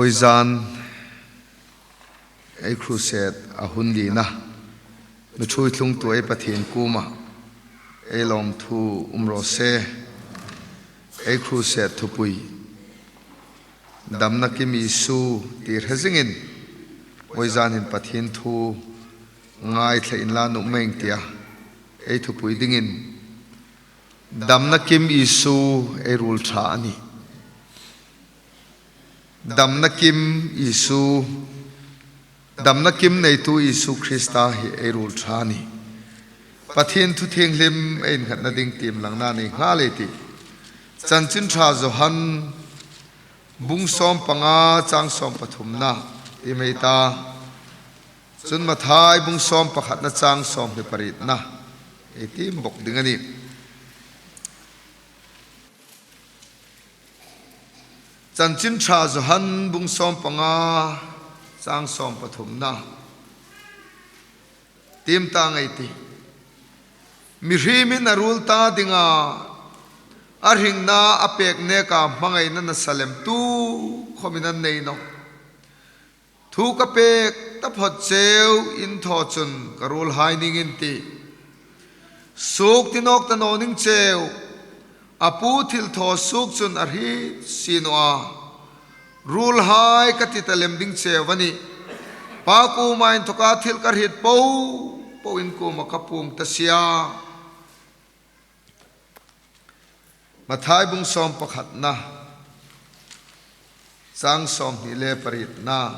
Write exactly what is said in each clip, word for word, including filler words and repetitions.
Vawizan ei crusade a hun lina, mi ṭhuoi tlungtu ei Pathien kuoma ei lawmthu um raw se. Ei crusade thupui, Damna Kim Isu ti hre zingin, vawizan hin Pathien thu ngaithla inla nuom ei tia ei thupui dingin, Damna Kim Isu ei ruol ṭha a nih. Damna Kim Isu, Damna Kim neitu Isu Krista hi ei ruol ṭha a nih. Pathien thu thienghlim ei innghatna ding tiem langna nei nghal ei tih. Chanchin Ṭha Johan bung sawm panga chang sawm pathumna tiem ei ta. Chun Mathai bung sawm pakhatna chang sawmhni parietna ei tiem bok ding a nih. Chanchin Ṭha Johan bung sawm panga chang sawm pathumna tiem ta ngei ei tih. Mihriemin a ruol ta dinga, a hringna a pêk nêka hmangaina nasa lem tukhawmin an nei nawh. Thu ka pêk taphawt cheu in thaw chun ka ruolhai ning in tih. Suok ti nawk ta naw ning cheu, a pu thilthaw suok chun a hriet si naw a. Ruolhai ka ti ta lem ding cheu a nih. Pa kuoma inthoka thil ka hriet po po in kuoma ka puong ta si a. Mathai bung sawm pakhatna chang sawmhni le parietna.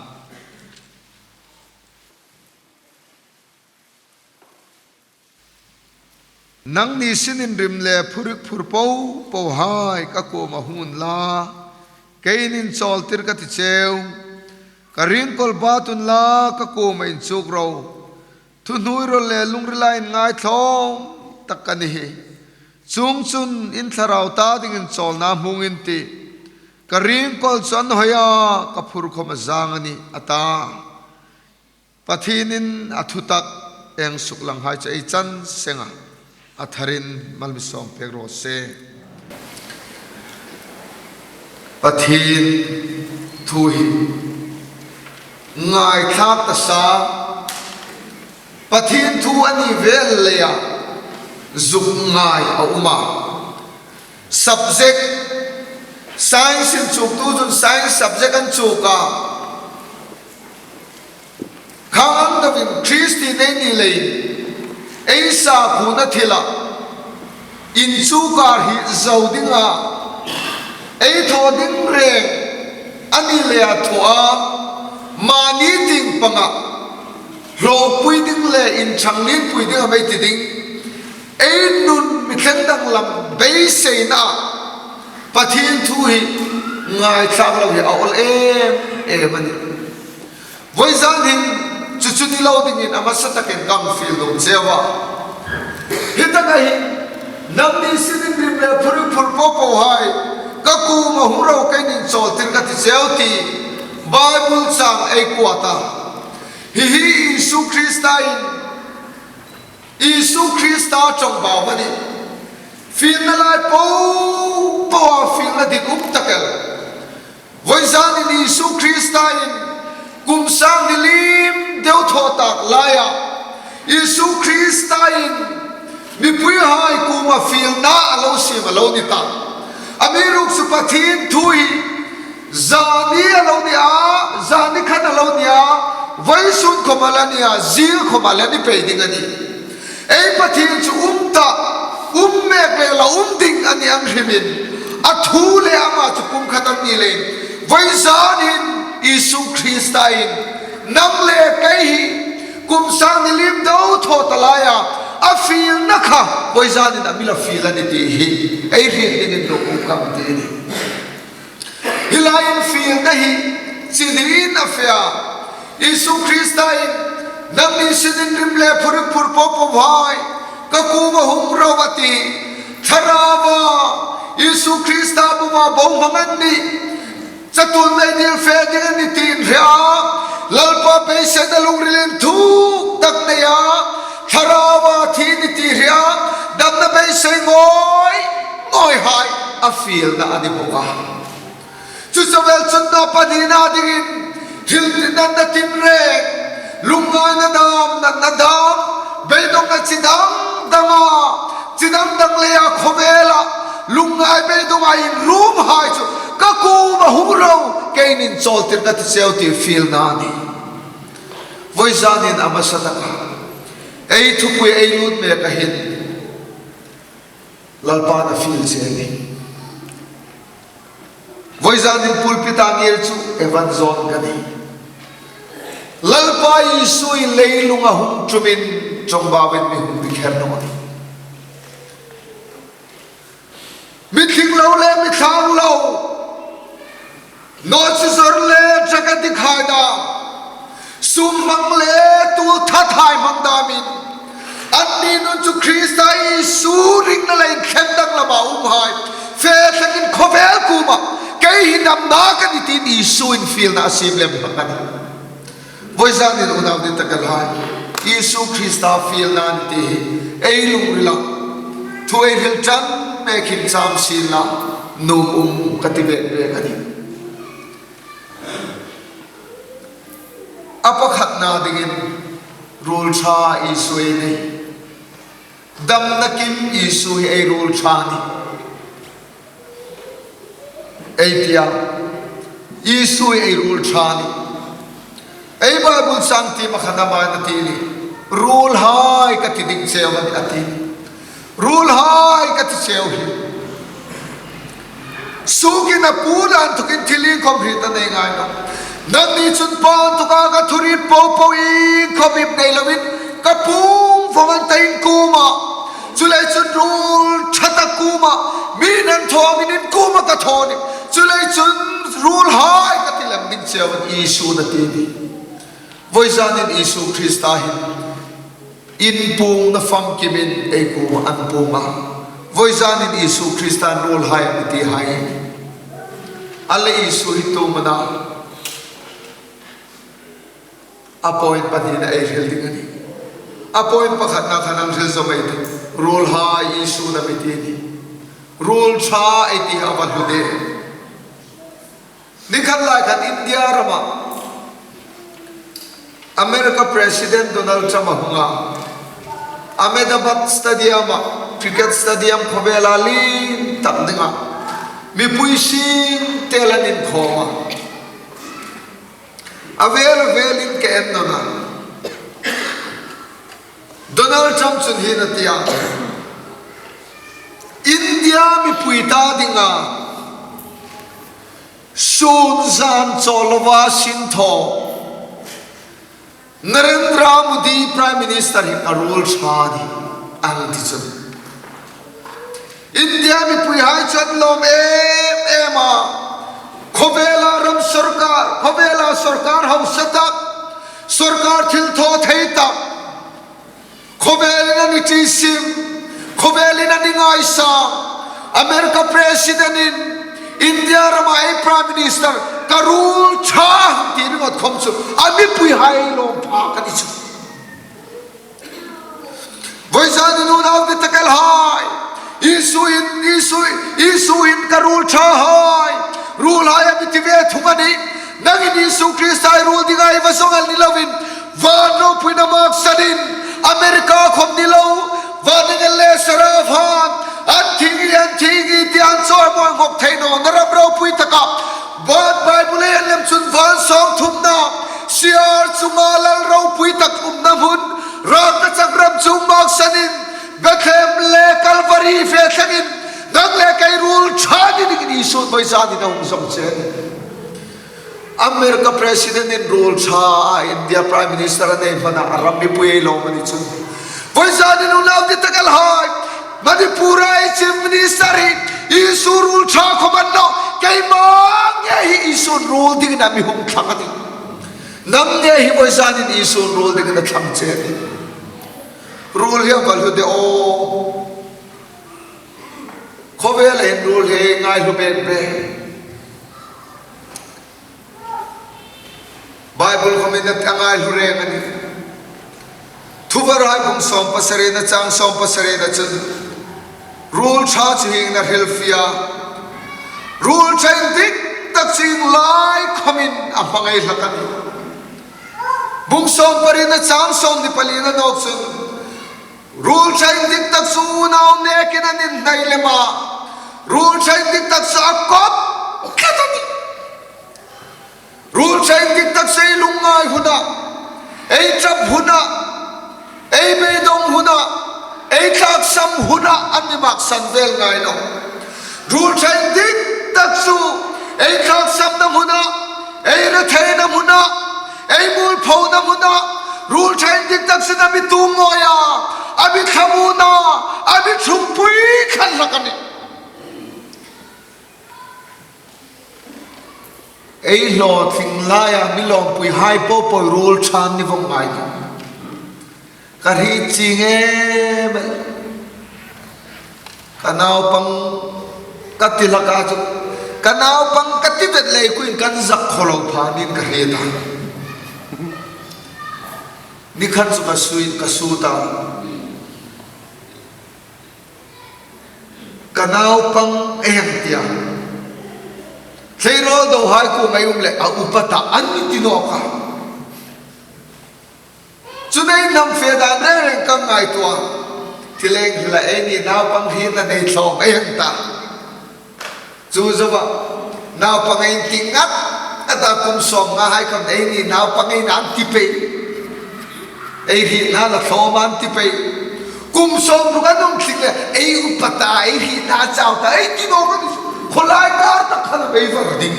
Nangni sininrim le phurrik phur po pohai ka kuoma hung unla, kein inchawltir ka ti cheu. Ka ringkawl bat unla ka kuoma inchuk ro. Thuhnuoirawl le lungrila inngaitlawm tak ka ni hi. Chuong chun in thlarau ta dingin chawlna hmung in tih. Ka ringkawl chu a nuoi a, ka phur khawm a zang a nih, a ta. Pathienin a thutak ei suklanghai chu ei chan senga a tharin mal mi sawm pek raw se. Pathien thu hi ngaithlak ta sa, Pathien thu a ni vel leia zuk ngai a um a. Subject, science inchuktu chun science subject an chuk a. Khang ang deuin Kristien ei ni leiin, ei sakhuona thila inchuk a hriet zo dinga, ei thaw ding reng a ni leia thaw a, mani tieng panga hlawpui ding le inṭhang lienpui ding a mi ti ding. Ei nun mi thleng danglam beiseina Pathien thu hi ngaithlak lo hi a awl em em a nih. Vawizan hin chu chu ni lo dingin a hmasa takin kan fiel nuom cheu a. Hi taka hin, nangni sininrim le phurrik phur po pohai ka kuoma hung ro, kein inchawltir ka ti cheu ti Bible chang ei quote a. Hi hi Isu Kristain, Isu Krista ṭawngbau a nih. Fielna lai po po a fielna ding um tak el. Vawizanin Isu Kristain kum sang hni liem deu thaw tak laia Isu Kristain mipuihai kuoma fielna a lo siem a lo ni ta. Amiruokchu Pathien thu hi zani a lo ni a, zani khan a lo ni a, vawisun khawm a la ni a, zil khawm a la ni pei ding a nih. Ei Pathien chu um ta, um mek le la um ding a ni ang hrimin, a thu le ama chu pumkhat a ni leiin, vawizan hin Isu Kristain nang le kei hi kum sang hni liem deu thaw ta laia a fielna kha vawizanin a mi la fiel a nih ti hi ei hriet dingin lo um ka ti a nih. Hi laiin fielna hi chi hniin a fe a. Isu Kristain, nangni sininrim le phurrik phur po pohai ka kuoma hung ro a ti. Thlaraua Isu Krista buma bohmang an nih. Chatuon nei dil fe ding a nih tiin hria. Lalpa beiseina lungril inthuk tak neia, Thlaraua thi ni ti hria. Damna beisei ngawi ngawihai a fielna a ni bawk a. Chu chauh el chun Ka pahnina dingin, thil natna tinreng, lungngaina dam, natna dam, beidongna chi dang danga, chi dang dang leia khawvela lungngai beidonga inrumhai chu ka kuoma hung ro, keinin chawltir ka ti cheu ti fielna a nih. Vawizanin a hmasa taka ei thupui ei lut meka hin Lalpan a fiel che a nih. Vawizanin pulpit-a ngir chu Evan John ka nih. Lalpa Isu hi leilunga hung tumin ṭawngbauin mi hung bikher naw a nih. Mi tling lo le mi thlang lo, naw chu zor le drug addict-hai dam, sum hmang le tul thathai hmang damin, anni nun chu Krista Isu ringna leiin thleng dang lama umhai fe thlengin khawvel kuoma kei hi damna ka nih tiin Isuin fielna a siem lem hlak a nih. Vawizanin unau dittakhai, Isu Krista fielna a nih ti hi ei lungrila thu ei hril ṭan mekin cham sienla nuom um ka ti bek bek a nih. A pakhatna dingin ruol ṭha Isu ei nei. Damna kim Isu hi ei ruol ṭha a nih. Ei tia, Isu hi ei ruol ṭha a nih. Ei Bible chang tiem khan ama'n a ti a nih. Ruolhai ka ti ding cheu a nih a ti. Ruolhai ka ti cheu hi. Sukin a pu dan thukin thil iengkhawm hriet a nei ngai nawh. Nangni chun pa inthawka ka thu hriet po po iengkhawm ip nei loin ka pung vawng an ta in kuoma. Chuleiin chun ruol ṭha tak kuoma, mi'n an thaw angin in kuoma ka thaw a nih. Chuleiin chun ruolhai ka ti lem ding cheu a nih Isu'n a ti a nih. Vawizanin Isu Krista hin inpuongna famkimin ei kuoma an puong a. Vawizanin Isu Krista'n ruolhai a mi tihai a nih. A le Isu hi tu am a na? A point pahnina ei hril ding a nih. A point pakhatna khan a hril zo mei ta. Ruolhai Isu'n a mi ti a nih. Ruol ṭha ei ti hi a va hlu de. Ni khat lai khan India rama America President Donald Trump a hung a, Ahmedabad Stadium-a, cricket stadium khawvela lien tak dinga mipui singtel an inkhawm a. A vel a velin ka en naw a. Donald Trump chun hi a ti a, India mipui ta dinga sun zan chawl lova sin thaw Narendra Modi Prime Minister hi ka ruol ṭha a nih, a ti chun. India mipuihai chu an lawm em em a. Khawvela ram sawrkar, khawvela sawrkar hausa tak, sawrkar thilthaw thei tak, khawvelin an inṭisim, khawvelin an ingaisang. America President-in India rama ei Prime Minister ka ruol ṭha a nih ti ringawt khawm chu a mipuihai lawm phak a ni chu. Vawizanin unau dittakhai, Isu'n, Isu, Isu'n ka ruol ṭhahai, ruolhai a mi ti ve thung a nih. Nangin Isu Krista i ruol dinga i va zawng el ni loin, van ropuina maksanin, America khawm ni lo, van engel le seraph han, an thi ngi, an thi ngi ti an chawimawi ngawk thei nawna ram ropui taka, van Bible-a ei en lem chun van sawng thumna, siar chunga lal ropui tak umna hmun, rângkachak ram chung maksanin, Bethlehem le Calvary fe thlengin, nang le kei ruol ṭha ni dingin Isu'n vawizanin a hung zawng che a nih. America President-in ruol ṭha a, India Prime Minister a nei hmana a ram mipui ei lawm a ni chu. Vawizanin unau dittakhai, Manipur-a ei Chief Minister hi Isu ruol ṭha khawm a ni naw, keima ngei hi Isu'n ruol dingin a mi hung thlang a nih. Nang ngei hi vawizanin Isu'n ruol dingin a thlang che a nih. Ruol hi a va hlu de aw. Khawvela hin ruol hi ei ngaihlu bek bek. Bible khawmin a ngaihlu reng a nih. Thuvarhai bung sawm pasarina chang sawm pasarina chun ruol ṭha chu hieng hin a hrilfie a. Ruol ṭha indik tak chu ieng lai khamin a hmangai hlak a nih. Bung sawm pariet a chang sawmhni pali-na nawk chun, ruolṭha indik tak chu unau nekin an inhnai lem a, ruolṭha indik tak chu a kawp tlat a nih. Ruolṭha indik tak chu ei lungngai huna, ei ṭap huna, ei beidawng huna, ei tlaksam huna an mi maksan vel ngai naw. Ruolṭha indik tak chu ei tlaksamna hmuna, ei retheina hmuna, ei mualphona hmuna, ruolṭha indik tak chu a mi tum ngawi a, a mi thlamuon a, a mi ṭhumpui tlat hlak a nih. Ei hlawtling laia mi lawmpuihai po po ruolṭha ni vawng ngai. Ka hriet chieng em em. Ka naupang ka ti hlak a chu, ka naupang ka ti vet lei khuoin kan zak khawlo pha niin ka hriet a. Ni khat chu ka sui, ka sut a. Ka naupang ei hang tia. Tleirawl dohai kuoma ei um leh a upa ta an mi ti nawk a. Chu nei nam fe dan reng reng ka ngaituo a. Ti leng hi la eini naupang hrietna nei thlawm ei hang ta. Chu zoa naupang ei ti ngat a ta, kum sawmnga hai khawm eini naupang ei na an ti pei. Ei hrietna la thlawm an ti pei. Kum sawmruk an um tling le ei upa ta ei hrietna chau ta ei ti nawk a nih. Khawlai kar tak khan a bei var ding.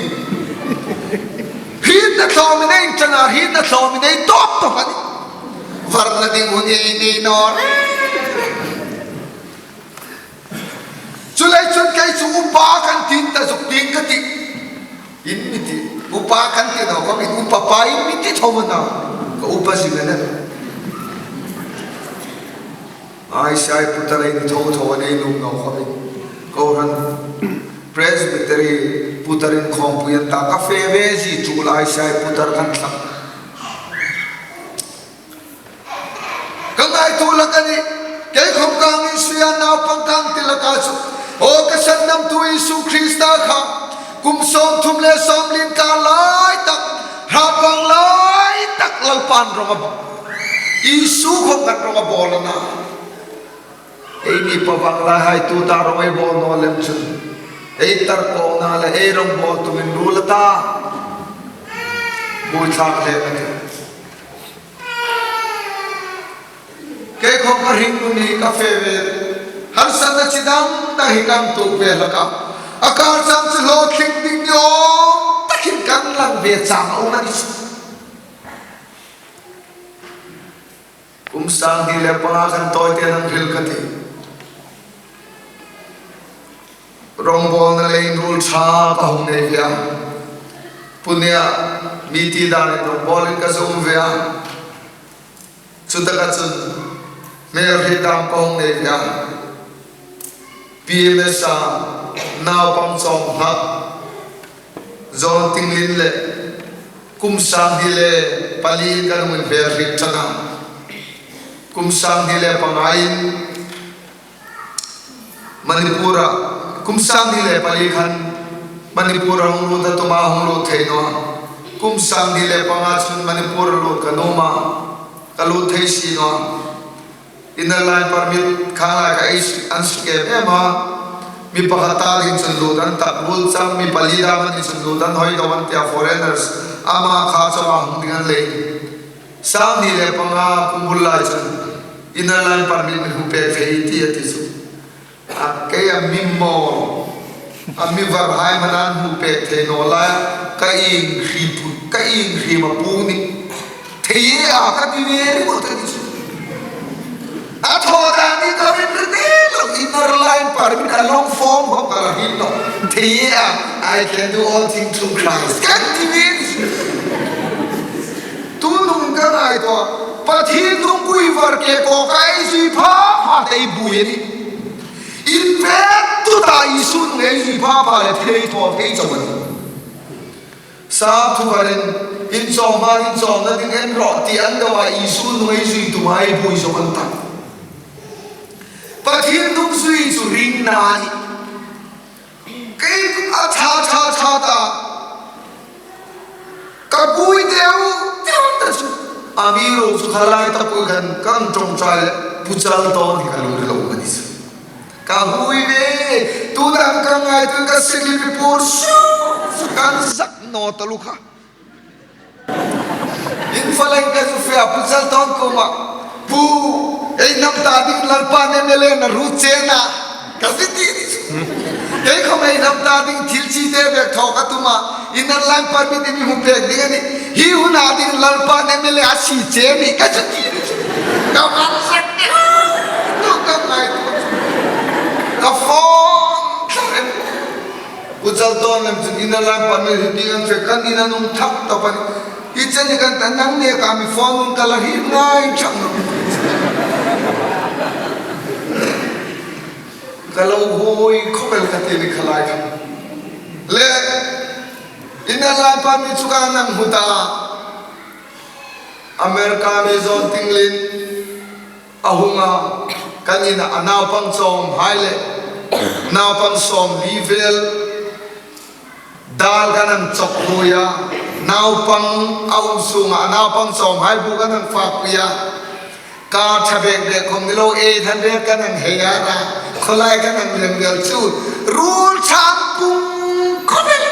Hrietna thlawmin ei ṭan a, hrietna thlawmin ei tawp tawp a nih. Varna ding hun ei nei naw. Chuleiin chun kei chu upa kan ti ta zuk ding ka tih. In mi ti, upa kan ti naw khawmin upa pa in mi ti tho naw. Ka upa zie le na. I C I putar ei ni tho tho a, ei nuom naw khawmin. Kohran Presbytery putar inkhawmpui an ta, ka fe ve zie chu I C I putar kan thlak. Ka ngaituo hlak a nih, kei khawm ka hang insui a, naupang ka hang ti hlak a chu. Aw ka sandamtu Isu Krista kha, kum sawmthum le sawmli kar lai tak, hrabang lai tak Lalpan rawng a bawl. Isu khawm kan rawng a bawl a na. Eini pa vang lai hai tuta rawng ei bawl naw lem chun, ei tar kawngna le ei rawng bawl tumin ruol a ta. Buoi thlak le a ti. Kei khawm ka hringnun hi ka fe ve. Harsatna chi dang dang hi ka hang tuok ve hlak a. A kar chang chu hlawtling ding ni awm takin ka hang lang ve chang a um a ni chu. Kum sang hni le panga khan tawite an hril ka ti. Rawngbawlna le inruol ṭha ka hung nei ve a. Pune-a mi ti danin rawngbawlin ka zo ve a. Chutaka chun hmelhriet dam ka hung nei ve a. P M S-a naupang chawm nghak John Tinglin le kum sang hni le pali kan hung hmelhriet ṭan a. Kum sang hni le pangain Manipur-a, kum sang hni le pali khan Manipur-a hung lut a, tuma hung lut thei naw a. Kum sang hni le panga chun Manipur-a lut ka nuom a, ka lut thei si naw a. Inner Line Permit kha lai ka ei an suk em em a. Mi pakhat ta ding chun lut an tak ruol chang, mi pali dam a ni chun lut an hoi deu an tia, foreigners. Ama kha chauha hung ding an lei. Sang hni le panga kum bul lai chun Inner Line Permit min hmu pek thei ti a ti chu. A, kei a mi mawl, a mi var hai hmana an hmu pek thei naw lai, ka inhriet pu, ka inhriet ma pu ni. Thei e a ka ti ve ringawt a ni chu. A thaw dan hi ka ring ring lo, Inner Line Permit a long form ho ka la hril naw. Thei e a, I can do all things through Christ. Ka ti ve ni chu. Tu nung ka ngaituo, Pathien hung kuoi var ke ko ka ei zui pha pha tei buoi a nih. Inpek tuta Isu nung ei zui pha pha le thei thaw thei chau a nih. Sap thu varin, in chawm hma, in chawmna ding en rawh ti an deu a, Isu nung ei zui tum a ei buoi zo an ta. Pathien nung zui chu ringna a nih. Kei a ṭha ṭha ṭha ta. Ka buoi deu deu ta chu. Amiruokchu kha lai tak pui khan kan ṭawngṭai le Pu Chaltawn hi ka lungril lo a ni chu. Ka buoi ve, tu dam ka ngaituo ka sik li pi pur su, kan zak naw ta lu kha. Infalang ka zu fe a Pu Chaltawn kuoma, Pu, ei hnam ta ding Lalpa'n M L A na ruot che a, ka zi ti ni. Kei khawm ei hnam ta ding thil chi te bek thaw ka tum a, Inner Line Permit in mi hmu pek ding a nih. Hi huna ding Lalpa'n M L A a sie che a nih, ka zi ti ni. Ka man sak ni. Tu ka ngaituo. Ka phone thlak em. Pu Chaltawn lem chun Inner Line Permit hi ding an fe kan in a nung thak ta pei. Hi chen hi kan ta nang ne ka mi phone un ka la hi ngai chang. Ka lo huoi khawp el ka ti ni kha lai khan. Le, Inner Line Permit chu ka nang hmu ta. America mi John Tinglin a hung a, kan ina a naupang chawmhai le, naupang sawmli vel, dal kan hang chawk pui a, naupang a um sunga, a naupang chawmhai bu kan hang fak pui a. Ka ṭha bek bek khawm ni lo, eight hundred kan hang hei a ra, khawlai kan hang lem vel chu, ruol ṭha pung khawp el.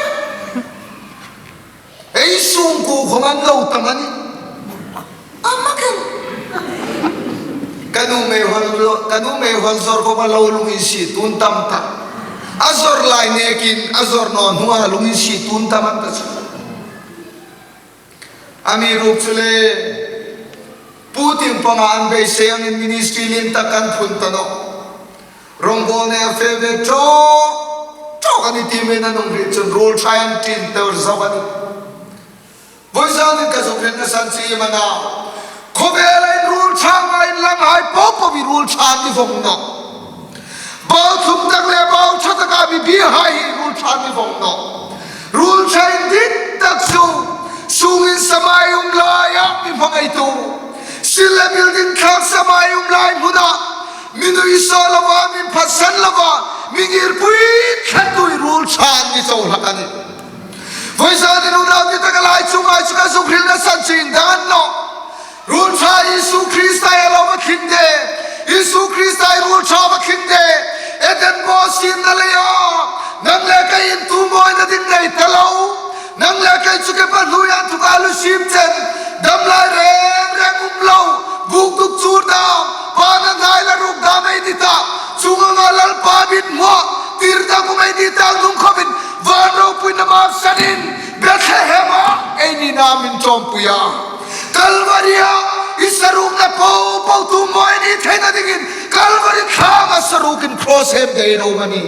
Ei sungkuo khawm an lo tam a nih. A mak el. Ka nuhmei hal, ka nuhmei hal zawr khawm a lo lunginsiet tun tam ta. A zawr lai nekin, a zawr naw hnunga lunginsiet tun tam an ta chu. Amiruokchu le, Pu Ting Panga an beisei angin ministry lien tak kan phun ta nawh. Rongbawlna a fe ve tawk tawk a nih ti mi a nung hriet chun ruol ṭha an tin tawr zo a nih. Vawizanin ka zuk hrilna san chu iem a na. Khawvela inruol ṭha ngaiin langhai po po hi ruol ṭha ni vong nawh. Bau thlum tak le bau ṭha taka mi bihai hi ruol ṭha ni vong nawh. Ruol ṭha indik tak chu sungin samai um laia mi hmangaitu, sil le building thlak samai um lai hmuna mi nuisaw lova, mi phatsan lova, mi ngirpui thlatu hi ruol ṭha ni chau hlak a nih. Vawizanin unau ti taka lai chunga chu ka zuk hrilna san chu indang a ni nawh. Ruol ṭha Isu Krista a lo va thlin de. Isu Krista ruol ṭha va thlin de. Eden bawsietna leia nang le kei in tu mawina ding nei ta lo. Nang le kei chu ke pa hluia inthawka lu siem chen, dam lai reng reng um lo, buk duk chur dam, pa na ngai la ruk dam ei ni ta, chunga nga Lalpa mit hmuah, tir dam um ei ni ta, hnung khawmin, van ropuina maksanin, Bethlehema ei nina min ṭawmpui a. Kalvaria, i sarukna po po tu mawi ni theina dingin, Kalvari tlanga sarukin cross hem dei ro mani.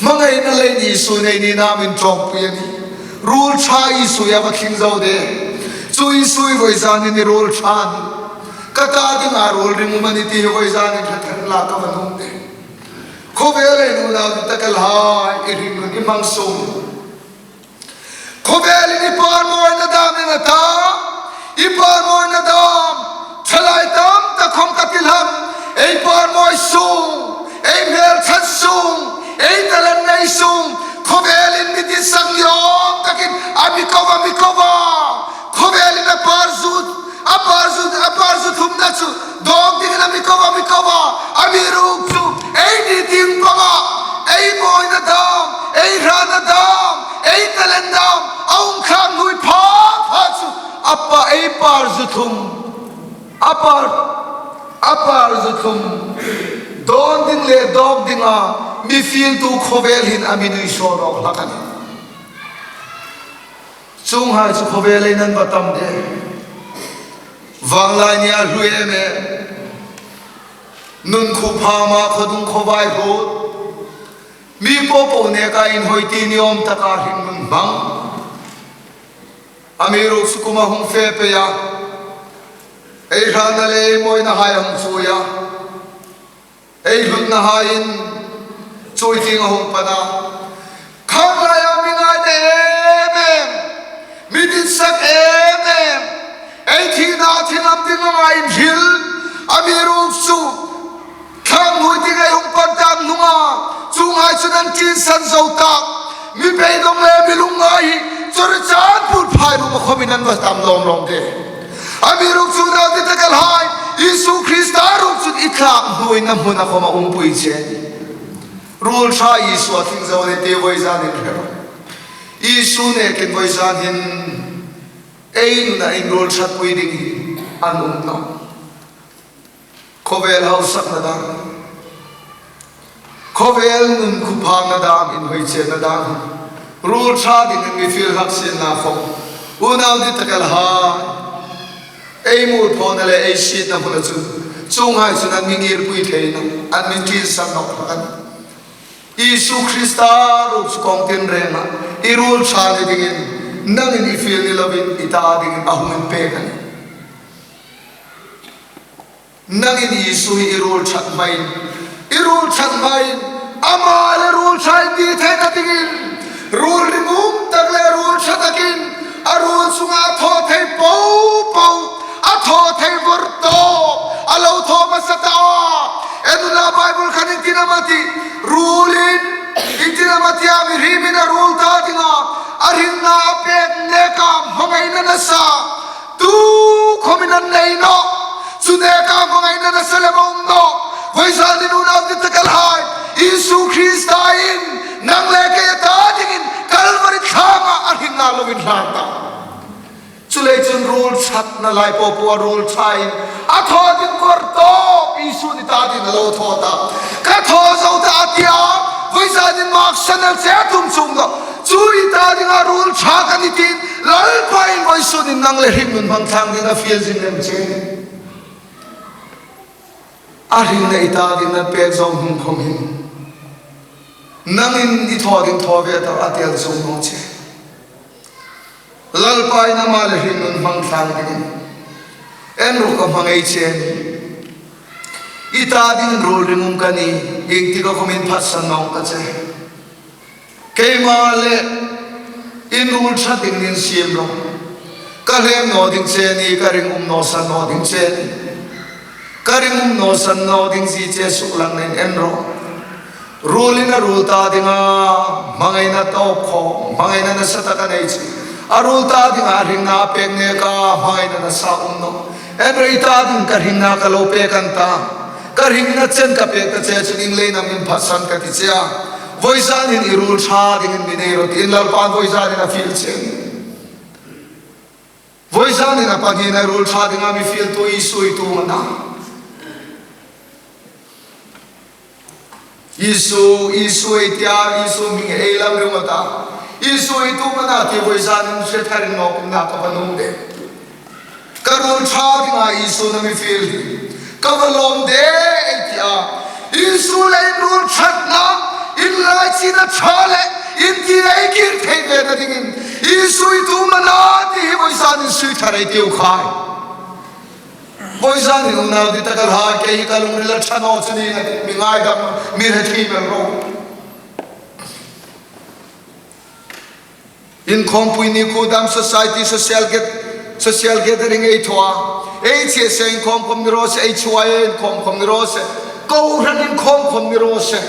Hmangaina lei ni Isu nei nina min ṭawmpui a nih. Ruol ṭha Isu a va tling zo de. Chu Isu hi vawizanin i ruol ṭha a nih. Ka ta dinga ruol ring um a nih ti hi vawizanin hla thar la ka va nuom de. Khawvel ei nuna taka lai i ring nun i hmang sung. Khawvelin i par mawina dam i na ta, i par mawina dam, thalai tam tak khawm ka ti hlak, ei par mawi sung, ei hmel that sung, ei talent nei sung, khawvelin mi ti sang yawm takin, a mi ko va, mi ko va, khawvelin a par zu, a par zu, a par zu thlumna chu, dawk dingin a mi ko va, mi ko va, amiruokchu, ei ni ding panga, ei mawina dam, ei hrana dam, ei talent dam, a um khang hnui pha pha chu, a pa ei par zu thlum, a par, a par zu thlum, dawn ding le dawk dinga, mi fieltu khawvel hin a mi nuisaw nawk hlak a nih. Chuonghai chu khawvel ei nan va tam de. Vanglai nia hlu em em. Nun khu phama khaw dung khaw vai hlut. Mi po po neka inhawi ti ni awm taka hringnun hmang. Amiruokchu kum a hung fe pei a. Ei hrana le ei mawinahai a hung chuoi a. Ei hlutnahaiin chuoi tieng a hung pan a. Khang laia mi ngaina em em, mi ditsak em em, ei thina thil lam ding anga inhril, amiruokchu, thlang hnui tieng ei hung pan tak hnunga, chuonghai chu nan ṭinsan zo tak, mi beidong le mi lungngai hi, Churachandpur pha ruok khawmin an va tam lawm lawm de. Amiruokchu unau dittakhai, Isu Krista ruok chun i tlak hnuoina hmuna khawm a umpui che. Ruol ṭha Isu a tling zo a ni ti voizanin hre ro. Isu nekin voizan hin ei nuna inruol ṭhatpui ding hi an um nawh. Khawvel hausakna dam, khawvel nun khuphakna dam, inhawi chenna dam, ruol ṭha dingin mi fiel hlak sienla khawm, unau dittakhai, ei mualphona le ei sietna hmuna chun, chuonghai chun an mi ngirpui thei nawh, an mi ṭielsan nawh hlak a nih. Isu Krista ruok chu kawng tinrenga i ruol ṭha ni dingin, nangin i fiel ni loin i ta dingin a hung inpek a nih. Nangin Isu hi i ruol ṭhat hmain, i ruol ṭhat hmain, ama le ruol ṭha i ti theina dingin, ruol ringum tak le ruol ṭha takin, a ruol chunga a thaw thei po po, a thaw thei vawr tawp, a lo thaw hmasa ta a. En unla, Bible khan ieng tin am a tih, ruolin, ieng tin am a tih a, mihriemin a ruol ta dinga a hringna a pek neka hmangaina nasa tukhawmin an nei nawh. Chu neka hmangaina nasa lem a um nawh. Voizanin unau dittakhai, Isu Krista in nang le kei ta dingin Kalvari thlanga a hringna lo inhlan ta. Chuleiin chun ruol ṭhatna lai po po a ruol ṭhain a thaw ding vawr tawp Isu ni ta dingin a lo thaw ta. Ka thaw zo ta a ti a, voizanin maksan el che a tum chuong nawh. Chu i ta dinga ruol ṭha ka nih tiin Lalpa'n voizunin nang le hringnun hmang thlang dingin a fiel zing lem che. A hringna i ta dingin a pek zo hnung khawm hin, nangin i thaw ding thaw ve ta a ti el chuong naw che. Lalpa'n ama le hringnun hmang thlang dingin, en ro, ka hmangai che. I ta dingin ruol ringum ka nih, ieng tik a khawmin phatsan nawng ka che. Keima le inruol ṭha dingin insiem ro. Ka hlem naw ding che a nih, ka ringum naw san naw ding che a nih. Ka ringum naw san naw ding zie che suklang nen en ro. Ruolin a ruol ta dinga hmangaina tawp khawm, hmangaina nasa tak a nei chu, a ruol ta dinga hringna a pek neka hmangaina nasa um nawh. En ro, i ta ding ka hringna ka lo pek an ta. Ka hringna chen ka pek ta che chun ieng leiin am in phatsan ka ti che a. Voizanin i ruol ṭha dingin mi nei ro tiin Lalpa'n voizanin a fiel che. Voizanin a pahnina ruol ṭha dinga mi fieltu Isu i tum a na. Isu, Isu ei tia, Isu hming ei lam ring a ta. Isu i tum a na ti voizanin hre tharin nawk inla ka va nuom de. Ka ruol ṭha dinga Isu na mi fiel hi ka va lawm de ei tia. Isu le inruol ṭhatna, in lai china ṭha le, in ti ei kir thei vena dingin Isu i tum a na ti hi voizanin sui thar ei tiu khai. Voizanin unau dittakhai, kei hi ka lungril a ṭha naw chu ni a, mi ngaidam, mi hre thiem el ro. Inkhawmpui ni khu dam, society, social get, social gathering ei thaw a. Ei che se inkhawm khawm ni raw se, ei chuai inkhawm khawm ni raw se. Kohran inkhawm khawm ni raw se.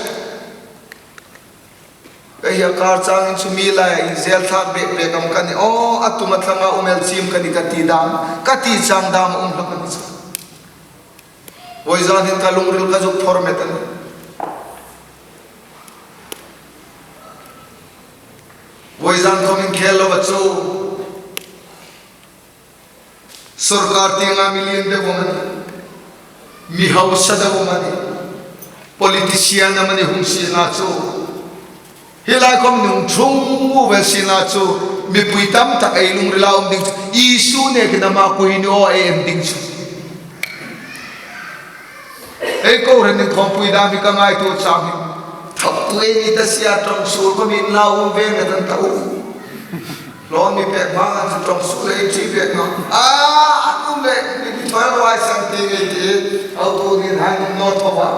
Kei hi a kar changin chu mi laia inzel thlak bek bek am ka nih, aw, a tum a thlanga um el chim ka nih ka ti dam, ka ti chang dam a um hlak a ni chu. Voizan hin ka lungril ka zuk phawrh met a nih. Voizan khawmin khel lo a chu. Sorkar tienga mi lien deu am a nih, mi hausa deu am a nih, politician am a nih hung sienla chu, hi lai khawm ni hung ṭhung u vel sienla chu, mipui tam tak ei lungrila um ding chu, Isu nekin ama kuoi ni aw ei en ding chu. Ei kohran inkhawmpui dam hi ka ngaituo chang hi, thawktu ei ni ta sia, ṭawngsuol khawm inla um ve ngat an ta u. Lawn mi pek hma an chu ṭawngsuol ei ṭi pek hma. A, an um le, mi ti thoi ruai sang ti ngei ti. Auto ni hai ni nawt pa ba.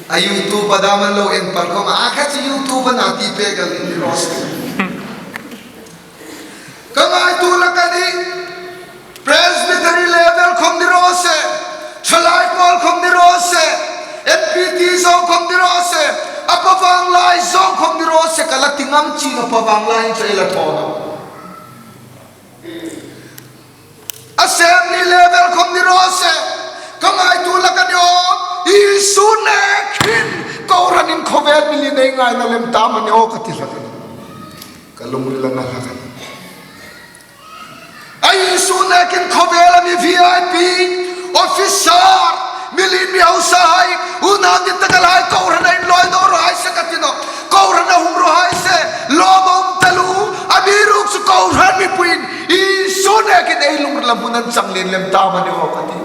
A YouTube a dam an lo en pal khawm a, kha chu YouTube a na ti pek an ni raw se. Ka ngaituo hlak a nih. Presbytery level khawm ni raw se, Thalai Pawl khawm ni raw se, N P T zawng khawm ni raw se, a pavang lai zawng khawm ni raw se, ka la ti ngam ching a pavang. Ang lai chu ei la thaw naw. Assembly level khom ni raw se. Ka ngaituo hlak a ni aw. Isu nekin kohranin khawvel mi li nei ngaina lem ta am a ni aw ka ti hlak a nih. Ka lungril a na hlak a nih. A Isu nekin khawvela mi V I P, officer, mi lien mi hausa hai, unau dit taka lai, kohrana inlawi naw raw hai se ka ti nawh. Kohrana hung raw hai se, lawm a um taluo, amiruokchu kohran mipuiin Isu nekin ei lungrila hmun an chang lien lem ta am a ni aw ka ti.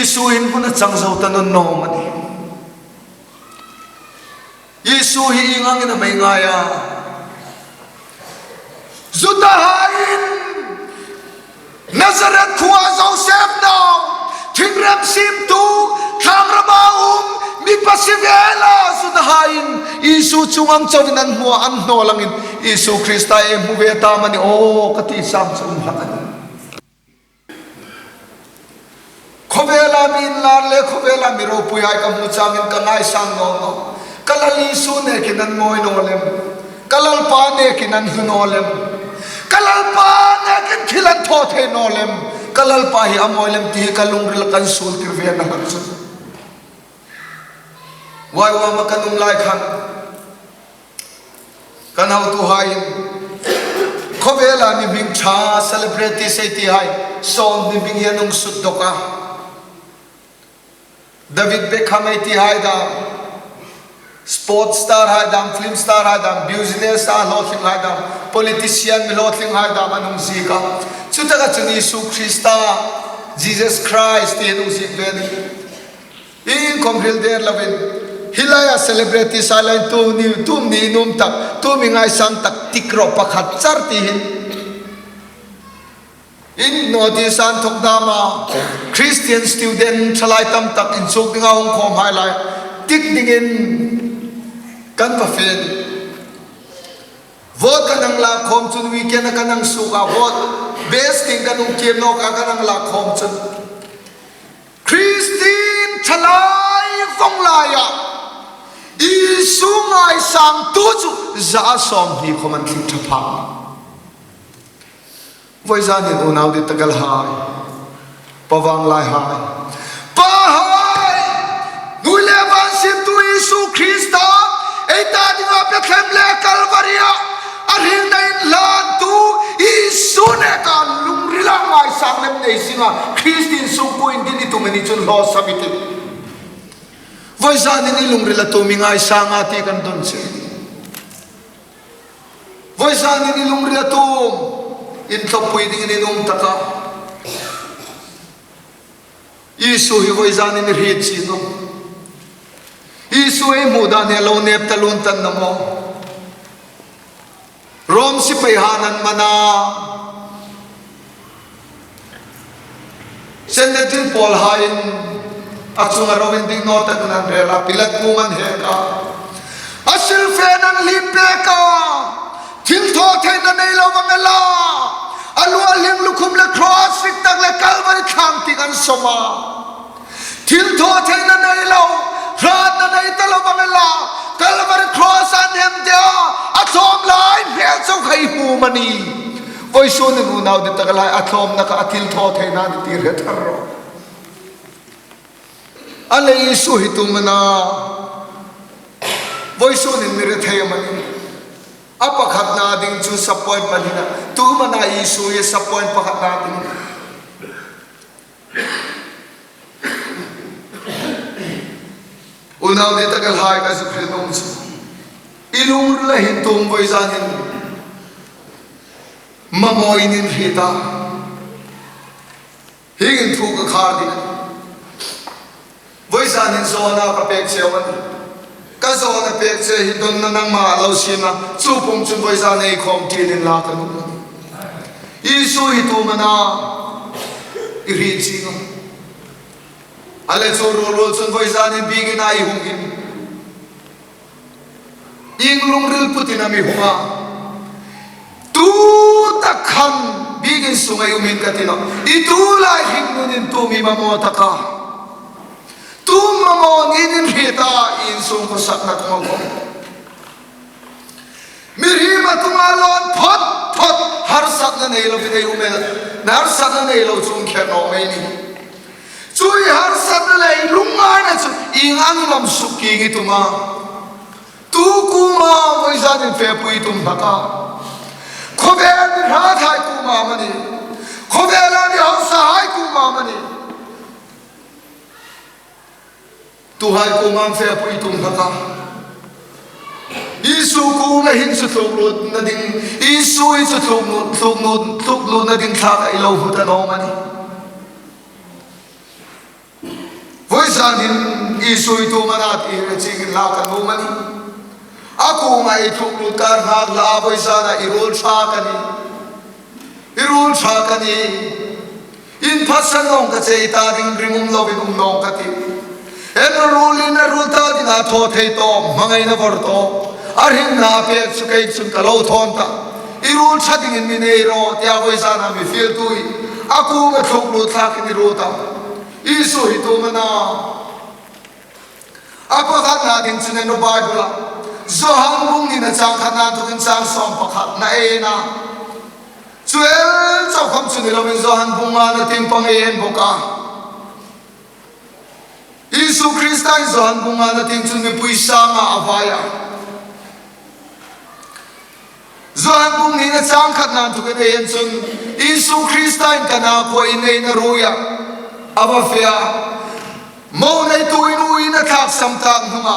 Isu in hmun a chang zo ta naw naw am a nih. Isu hi ieng angin am ei ngai a? Judahaiin Nazareth khuoa Joseph nau, thingrem siemtu, thlangrama um, mi pasi vela Judahaiin Isu chuong ang chauin an hmuah an hnawl angin Isu Krista ei hmu ve ta am a ni aw ka ti sam chu um hlak a nih. Khawvela mi inlar le khawvela mi ropuihai ka hmu changin ka ngaisang naw naw. Ka Lal Isu nekin an mawi naw lem. Ka Lalpa nekin an hlu naw lem. Ka Lalpa nekin thil an thaw thei naw lem. Ka Lalpa hi a mawi lem ti hi ka lungrila kan suol tir ve a na hlak chu. Vawiinga kan um lai khan kan hotuhaiin khawvela mi hming ṭha celebrity ei tihai sawmhni hming hi an hung sut dawk a. David Beckham ei tihai dam, sports star hai dam, film star hai dam, business a hlawtling hai dam, politician mi hlawtling hai dam an hung ziek a. Chutaka chun Isu Krista, Jesus Christ ti an hung ziek ve a nih. Iengkhom hril der lovin, hi laia celebrity sa lain tu ni, tu ni nuom tak, tu mi ngaisang tak tik rawh pakhat char ti hin. In nawti san thok dama, Christian student ṭhalai tam tak inchuk dinga hung khawm hai lai, tik dingin kan va fe. Vote kan hang lak khawm chun weekend-a kan hang suok a, vote base tieng kan hung kir nawk a kan hang lak khawm chun. Christian ṭhalai vawng laia Isu ngaisangtu chu za sawmhni khawm an tling ṭha phak. Vawizanin unau dit takhai, Pa vanglai hai, Pa hai, hnuoi le van siemtu Isu Krista, ei ta dinga Bethlehem le Kalvari-a a hringna inhlantu Isu neka lungrila ngaisang lem nei zinga Christian sungkuo indin i tum a ni chun hlawsam i tih. Vawizanin i lungrila tu mi ngaisang a ti kan don che. Vawizanin i lungrila tu inthawpui dingin i nuom tak a. Isu hi vawizanin i hriet chie naw. Isu ei hmu dan hi a lo nep ta lun tan naw maw. Rom sipaihaiin an man a. Sanhedrin pawlhaiin a chunga ro indik naw tak an rel a, Pilat kuomah an hek a. A silfen an hlim pek a. Thil thaw theina nei lo vang el a. A lu a hlieng lukhum le cross rik tak le Kalvari thlang tieng an sawm a. Thil thaw theina nei lo, hratna nei ta lo vang el a, Kalvari cross-a an hemde a, a thlawm lai hmel chau kha i hmu am a ni. Vawisun unau dit takhai a thlawmna kha a thil thaw theina ni ti hre thar rawh. A le Isu hi tu am a na, vawisunin mi rethei am a ni. A pakhatna ding chu sub point pahni a na, tu am a na Isu hi sub point pakhatna ding. Unau dit takhai ka zuk hril nuom chu, i lungrila hin tu am vawizanin mamaw in in hriet a. Hieng hin thu ka khar ding. Vawizanin zawna ka pek cheu a nih. Ka zawna pek che hi donna nangma lo siem a, chu pung chun vawizan ei khawm ṭielin la ka nuom a nih. Isu hi tu am a na, i hriet chieng a. A le chu ruol ruol chun vawizanin biekin a i hung hin, ieng lungril putin am i hung a? Tu tak khan biekin sunga i um hin ka ti nawh. I tu lai hringnunin tu am i mamaw tak a? Tu am mamaw niin in hriet a, i insung khawsakna khawm a. Mihriem a tunga lawn phawt phawt, harsatna nei lovin ei um el. Harsatna nei lo chu um kher naw mei ni. Chu hi harsatna le lungngaina chu ieng angin am suk kieng i tum a? Tu kuoma vawizanin fepui tum hlak a? Khawvel mi hrat hai kuoma am a ni? Khawvela mi hausa hai kuoma am a ni? Tuhai kuoma am fepui tum hlak a? Isu kuoma hin chu tluklut na ding, Isu hi chu tluklut, tluklut, tluklut na ding thlak a i lo hmu ta naw am a ni? Vawizanin Isu hi tu am a na ti hi chiengin lak a nuom a ni. A kuoma i tluklut kar nghak hlak a, vawizana i ruol ṭha ka nih. I ruol ṭha ka nih. Inphatsan nawng ka chei ta ding, ringum lovin um nawng ka tih. Ei ruolin a ruol ta dinga thaw thei tawp, hmangaina vawr tawp, a hringna a pek chu kei chun ka lo thawn ta. I ruol ṭha dingin mi nei rawh, tia vawizana mi fieltu hi a kuoma tluklut thlakin i ruol ta. Isu hi tu am a na? A pakhatna ding chun en rawh Bible-a, Johan bung hnina chang khatna inthokin chang sawm pakhatna ei en a. Chu el chau khom chu ni lovin Johan bung ngana tieng pang ei en bawk a. Isu Kristain Johan bung ngana tieng chun mipui sanga a vai a. Johan bung hnina chang khatna inthokin ei en chun, Isu Kristain Kana khuoa in ei na ruoi a, a va fe a. Mo neitu in uoina thlaksam tak hnunga,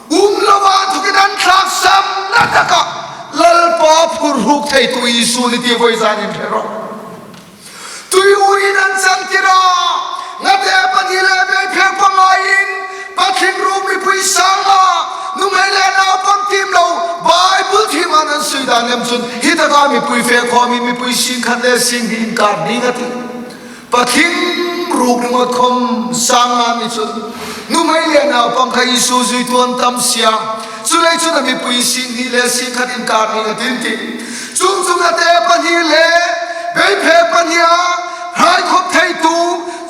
um lova inthokin an thlaksam na taka Lalpa phurruk theitu Isu ni ti vawizanin hre rawh. Tui uoin an changtir a, ngate pahni le beiphek pangain, Pathien ruk mipui sanga, nuhmei le naupang tiem lo, Bible thiem an sui dan lem chun, hi taka mipui fe khawmin mipui sing khat le sing hni inkar ning a tih. Pathien ruk ringawt khom sanga ni chun, nuhmei le naupang kha Isu zuitu an tam si a. Chuleiin chun a mipui sing hni le sing khat inkar ning a tih. Chuongchun ngate pahni le beiphek pahnia hrai khop theitu,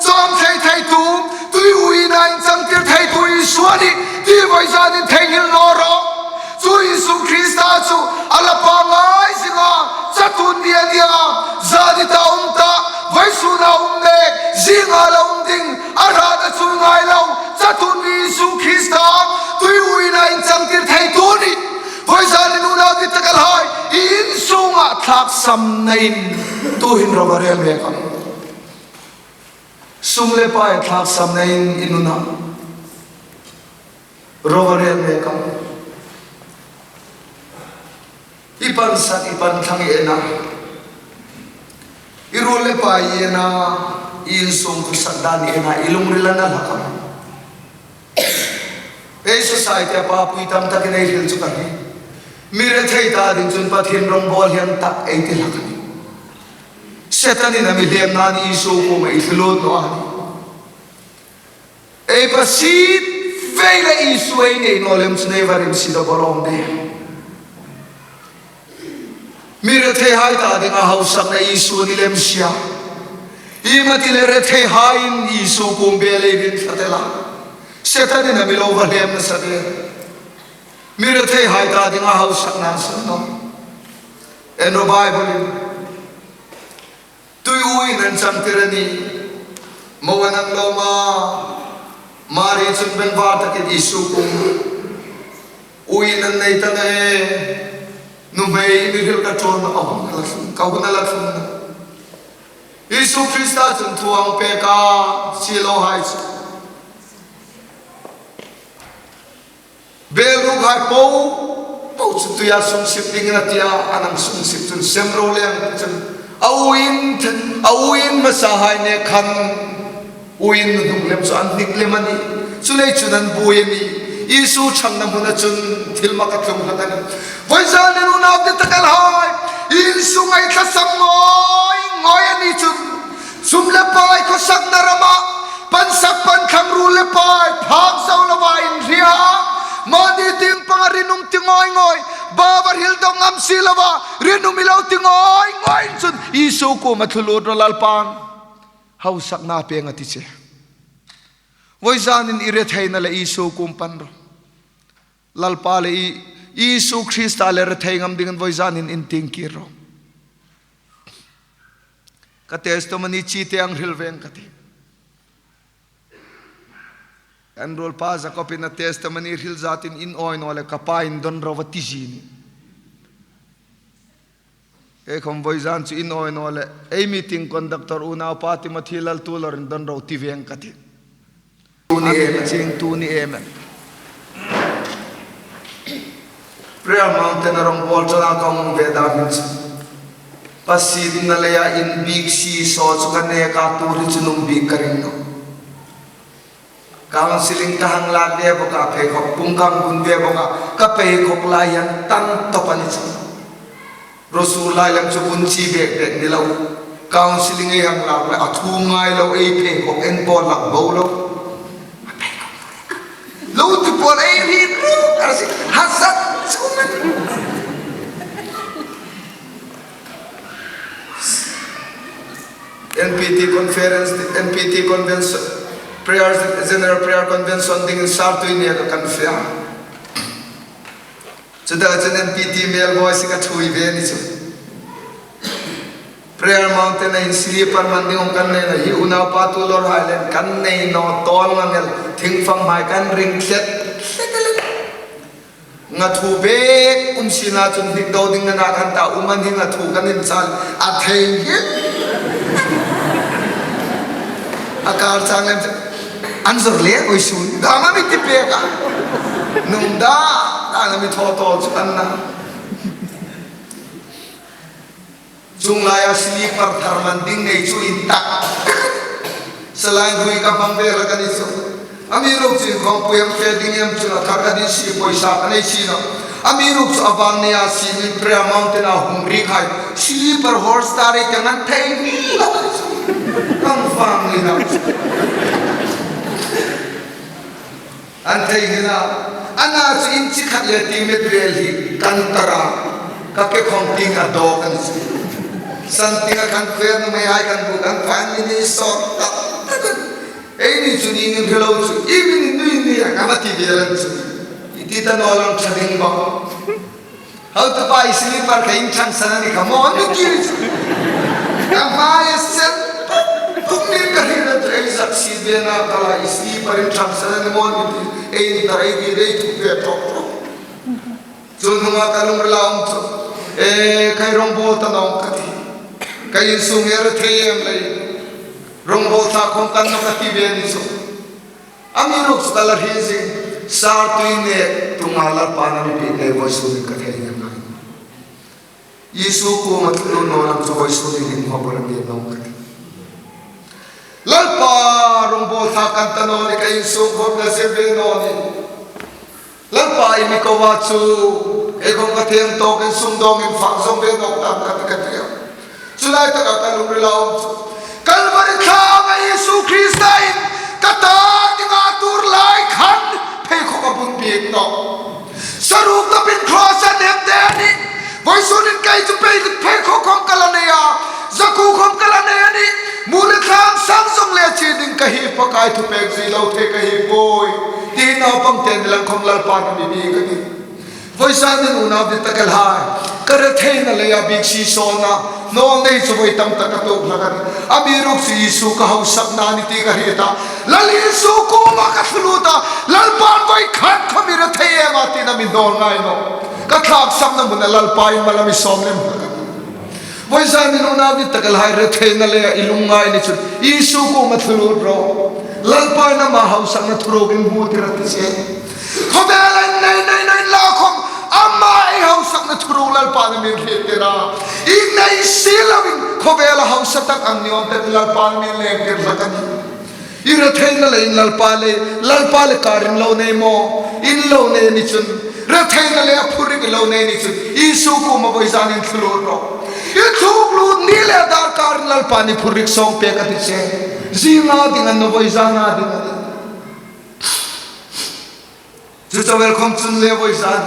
chawm thei theitu, tui uoina inchangtir theitu Isu a nih ti vawizanin theinghil naw rawh. Chu Isu Krista chu a la pangngai zinga chatuon mi a nih a, zani ta um ta, vawisuna um mek, zinga la um ding, a hrata chu ngai lo, chatuon mi Isu Krista, tui uoina inchangtir theitu a nih. Vawizanin unau dittakhai, i in sunga thlaksamna in, tuhin ro va rel mek am? Sum le pai thlaksamna in, i nuna ro va rel mek am? I pansan, i panthlang i en a, i ruol le pai i en a, i insung khawsak dan i en a, i lungril a na hlak am? Ei society-a papui tam takin ei hril chu ka hni. Mi rethei ta ding chun Pathien rawngbawl hi an tak ei ti hlak a nih. Setanin a mi hlemna ni Isu kuoma i thlu lut naw a nih. Ei pasit vei le Isu ei nei naw lem chun ei va rimsi dawk a lawm de. Mi retheihai ta dinga hausakna Isu ni lem si a. Ieng am a ti le retheihaiin Isu kuom bel ei ring tlat el a, Setanin a mi lo va hlem nasa de. Mi retheihai ta dinga hausakna san naw. En rawh Bible-in. Tui uoin an changtir a nih. Mo an hang lawm a. Mari chun bengvar takin Isu kuom, uoin an nei ta naw e. Nuhmei, i mi hril ka ṭawnna a hun a la thlum, ka hun a la thlum. Isu Krista chun thu a pek a, siehlawhai chu bel rukhai po po chu tuia sungsip dingin a ti a, an hang sungsip chun sem ro lem chun a uoin, a uoin hmasahai nek khan uoin hnuk lem chu an hnik lem a nih. Chuleiin chun an buoi a nih. Isu ṭhatna hmuna chun thilmak a tlung hlak a nih. Vawizanin unau dittakhai, i insunga i tlasam ngawi ngawi a ni chun, sum le pai khawsakna rama pansak panthlang ruol le pai phak zo lova inhria, mani tieng panga rinum ti ngawi ngawi, bau a hril dawng ngam si lova rinum i lo ti ngawi ngawi chun Isu kuoma thlu lut rawh, Lalpan hausakna a pêng a ti che. Vawizanin i retheina le Isu kuom pan rawh. Lalpa le i, Isu Krista le rethei ngam dingin voizanin in tieng kir ro. Ka testimony chite ang hril veng ka ti. Kan ruolpa Jacob-in a testimony hril zatin in awi naw le ka pa indon ro a ti zie ni. Ei khom voizan chu in awi naw le ei meeting conductor unaupa Timothy Laltuolor indon ro ti veng ka ti. Tuni em, ching tuni em. Prayer Mountain a rong bawl chana ka hung ve dam hin chu, Pasienna leia inbiek si saw chu ka neka tu ri chu nung bik ka ring naw. Counseling ka hang lak ve bawk a, pheikhawk pung ka hung bun ve bawk a, ka pheikhawk lai hian tan tawp a ni chu. Ro sur lai lam chu bun chi bek bek ni lo. Counseling ei hang lak le a thu ngai lo, ei pheikhawk en pawl lak bo lo. Lo ti pawl ei ri ru, a si, hazat chu man. N P T conference, N P T convention, prayer, general prayer convention dingin Sartui nia ka kan fe a. Chuta chun N P T mel boy si ka thui ve ni chu. Prayer Mountain a in slipper man ding kan nei naw hi, unaupa Tuolor hai len kan nei naw, tawl ngang el, thingfanghai kan ring thlet, thlet el. Nga thu bek um sina chun hnik do ding nana kan ta, um an hi nga thu kan inchal a thei hi. A kar chang lem chu, an zor le oi sun. Dam a mi ti pek a. Nung da, da na mi thaw tawl chu an na. Chung laia slipper thar man ding nei chu in tak. Salai hui ka hmang ve la ka ni chu. Amiruokchu inkhawmpui am fe ding em chu a thar ka ding si pawisa ka nei si naw. Amiruokchu a vang nia si ni Prayer Mountain a hung ri khai. Slipper horse ta rei ka ngan thei ni la ka ni chu. Kan vang ni na. An thei hi la, ana chu inchi khat le ti met vel hi kan tar a, ka ke khawng ting a dawk a ni chu. San ting a kan kwer nuhmei hai kan bu kan fang ni ni sawt tak tak a ni. Ei ni chu ni ni hre lo chu, i mi ni nui ni a ka ma ti vel an chu. I ti ta naw lang ṭha ding bawk. Hotupa, i slipper ka inṭhang san a ni kha maw ni ti. Ka hmai a sen pum pum ni ka hriet a chu ei zak si ve na ka la, i slipper inṭhang san a ni maw ni ti. Ei ni ta ei ti dei thu ve tawk tawk. Chu hnunga ka lungrila awm chu. E, ka rawngbawl ta naw ka ti. Ka insung hi a rethei em lei. Rawngbawl thla khawm kan naw ka ti ve ni chu. Amiruokchu ka la hriet zing, Sartui nek tunga Lalpan a mi biek ngei vawisun ka thei ngei ngai. Isu kuoma thlu naw lang chu vawisun in hmabur a mi naw ka ti. Lalpa, rawngbawl thla kan ta naw ni, ka insung khawm la zem ve naw ni. Lalpa, i mi ko a chu, ei khawm ka thei tawkin sumdawngin fak zawng ve nawk tang ka ti ka ti a. Chu lai taka ka lungrila awm chu. Kalvari thla anga Isu Kristain ka ta dinga tuor lai khan pheikhawk a bun bik nawh. Saruk tapin cross a nem te a nih. Vawisun in kei chu pheikhawk khawm ka la nei a. Zakuo khawm ka la nei a nih. Mu le thlang sang zawng le chie ding ka hi, Pakai thupek zui lo thei ka hi poi. Ti naupang te ni lang khawm Lalpan a mi biek a nih. Vawisun in unau dit tak el hai, ka retheina leia biek si sawna, nawlnei chu vawi tam tak a tuok hlak a nih. Amiruokchu Isu ka hausakna a nih ti ka hriet a. Lal Isu kuoma ka thlu lut a, Lalpan vawi khat khawm i rethei em a tina mi nawl ngai nawh. Ka thlaksakna hmuna Lalpa in mal a mi sawm lem hlak a nih. Vawisun in unau dit tak el hai, retheina leia i lungngai ni chun Isu kuoma thlu lut rawh. Lalpan ama hausakna thuruk in hmu tir a ti che. Khawvela nei nei nei la khawm ama ei hausakna thuruk Lalpan a mi hriet tir a. I nei si lovin khawvela hausa tak ang ni awm tak Lalpan a mi leng tir hlak a nih. I retheina leiin Lalpa le, Lalpa le kar in lo nei maw? In lo nei ni chun, retheina leia phurrik i lo nei ni chun, Isu kuoma vawisun in thlu lut rawh. I thlu lut ni le darkar in Lalpan i phurrik sawng pek a ti che. Zinga ding a ni naw, vawizana ding a nih. Chu chauh el khawm chun le vawisun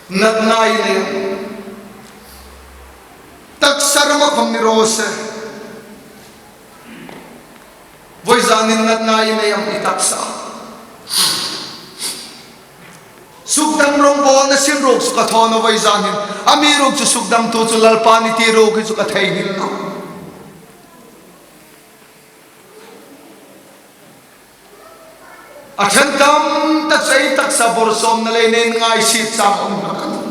in natna i nei. Taksa rama khawm ni raw se. Vawisun in natna i nei am i taksa? Sukdam rongbawlna sin ruok chu ka thaw naw vawizan hin. Amiruokchu sukdamtu chu Lalpa a nih ti ruok hi chu ka theinghil naw. A ṭhen tam tak chu ei taksa bawrsawmna leiin ei ngaisiet chang a um hlak a nih.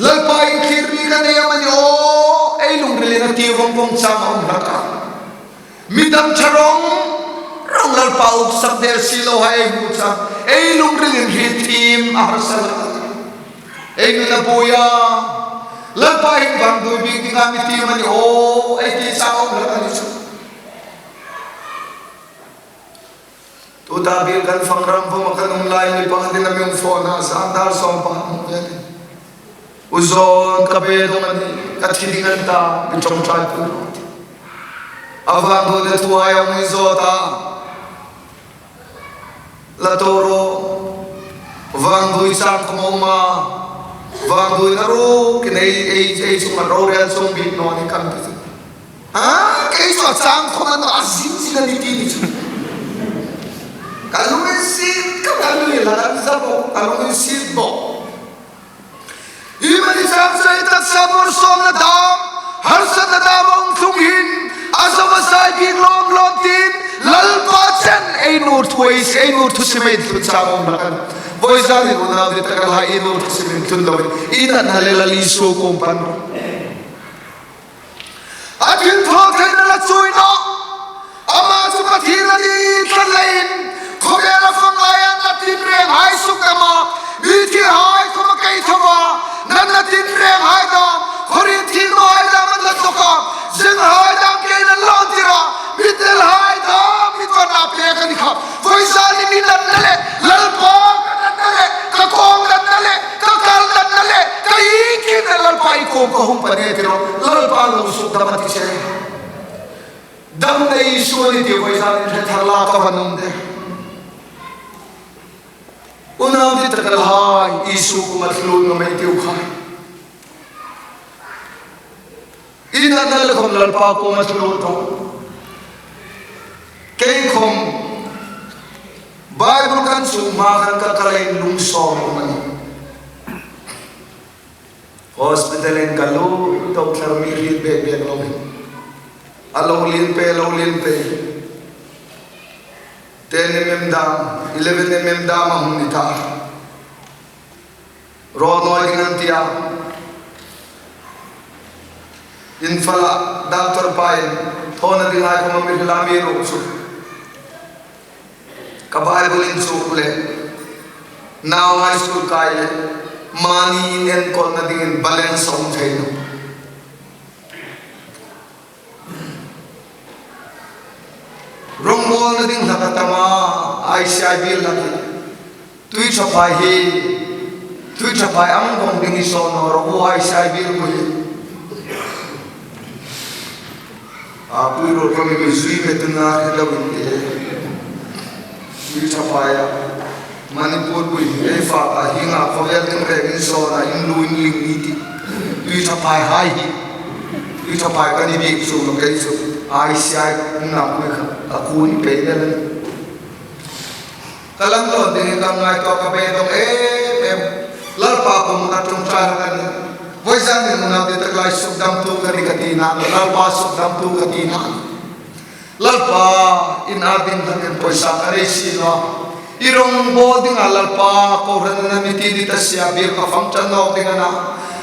Lalpa inthlirmi ka nei am a ni aw, ei lungrilin a ti vawng vawng chang a um hlak a. Mi dam ṭha rawng rawng Lalpa uksak der si lohai ei hmu chang, ei lungrilin hriet thiem a harsa hlak a. Ei nun a buoi a, Lalpa hin vangduoi bik dinga mi tiem a ni aw, ei ti chang a um hlak a ni chu. Tuta biel kan fang ram vawma kan um lai mi pakhatin a mi phone a, zan dar sawm pa hmu ve. U Zawn, ka beidong a nih, ka thi ding a ni ta, mi ṭawngṭai pui rawh. A vangduoina thuhai a mi zawt a. La to ro. Vangduoi chang khawm a um a. Vangduoina ruok, ei, ei, ei chunga rorel chuong bik naw ni kan ti. Ha, kei chu a chang khawm a naw, a zing zing a ni ti ni chu. Ka lunginsiet, ka, ka lunginsiet la kan za bo, ka lunginsiet bo. Hi mani chang chu ei taksa bawrsawmna dam, harsatna dam a hung tlung hin, a zo a sai bik lawm lawm tiin, Lalpa chen ei nuor thu ei, ei nuor thusim ei thlun chang a um hlak a nih. Vawizan hin unau dittakhai, i nuor thusim inthlun lo, i natna le Lal Isu kuom pan. A thilthawtheina la chuoi naw. Ama chu Pathien a ni tlat leiin, khawvela fang laia natna tinrenghai sukdam a, mi thihai khawma kei thaw a, natna tinrenghai dam, khawrien thil nawhai dam an la tawk a, zinghai dam keiin an lawn tir a, mi telhai dam mi ṭawngṭaina pek a ni kha. Vawizan hin i natna le Lalpa ka natna le, ka kawng natna le, ka kal natna le, ka iengkim le Lalpa i kuom ka hung pan a ni ti ro. Lalpa lo sukdam a ti che. Damna Isu a nih ti vawizan hin hre thar la ka va nuom de. Unau dittakhai, Isu kuoma thlun ngam ei tiu khai. I natna le khawm Lalpa kuoma thlun rawh. Kei khawm Bible kan suk hma khan ka kal leiin lung sawm a um a nih. Hospital-in ka lut, doctor mi hriet bek bek lo hi. A lo lien pei, lo lien pei. Ten M M dam, eleven M M dam a hung ni ta. Rawn nawi ding an ti a. Imphal-a doctor pain, thawna dinghai khawm a mi hril a, amiruokchu ka Bible inchuk le, nau high school kai le, mani in enkawlna dingin balance a um thei naw. Rongbawlna ding hlak a tam a, I C I biel hlak hi. Tui ṭhaphai hi, tui ṭhaphai ang vawng ding hi saw naw ro, I C I biel pui. A pui ruol khawm mi zui ve tuna he lo in e. Tui ṭhaphai a. Manipur pui hi ei fak a, hienga khawvel ding rengin saw na in lu in ling ni ti. Tui ṭhaphai hai hi. Tui ṭhaphai ka ni bik chu lo kei chu. I C I hung na pui kha. A kun pei le le. Ka lam lo ding ka ngaituo, ka beidong em em. Lalpa kuoma ka ṭawngṭai hlak a nih. Vawizan hin unau dittakhai, sukdamtu ka nih ka tina, Lalpa sukdamtu ka tina. Lalpa, in a ding hlakin poisa ka nei si naw. I rawngbawl dinga Lalpa, kohranna mi ti ni ta si a, biel ka fang ṭan nawk ding a na.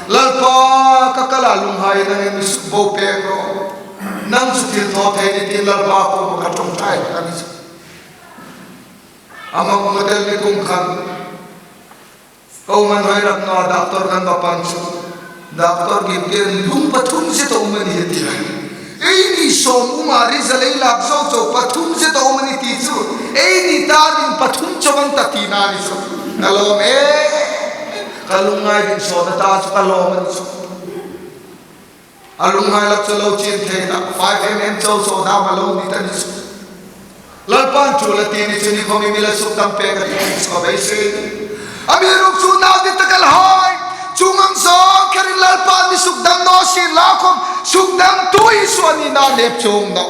Lalpa, ka kala lunghai nangin mi sukbo pek rawh. Nang chu thilthawthei i nih ti, Lalpa kuoma ka ṭawngṭai hlak a nih. Ama kuoma tel mi kum khan. Ko man hoi rak naw, doctor kan va pan chu. Doctor Gimken, lung pathum zet a um a nih a ti a. Eini sawm um a, result ei lak zo chau, pathum zet a um a nih ti chu. Eini ta ding pathum chau an ta tina ni chu. Ka lawm e. Ka lungngai ding sawna ta chu ka lawm a nih chu. A lungngai lak chu lo chin thei ta, five M M chau chau dam a lo ni ta ni chu. Lalpan chu la ti ni chu, ni khawm mi la sukdam pek a ti chu ka beisei. Amiruokchu unau dittakhai, chuong ang zawng kherin Lalpan mi sukdam naw sien la khawm, sukdamtu Isu a nina nep chuong naw.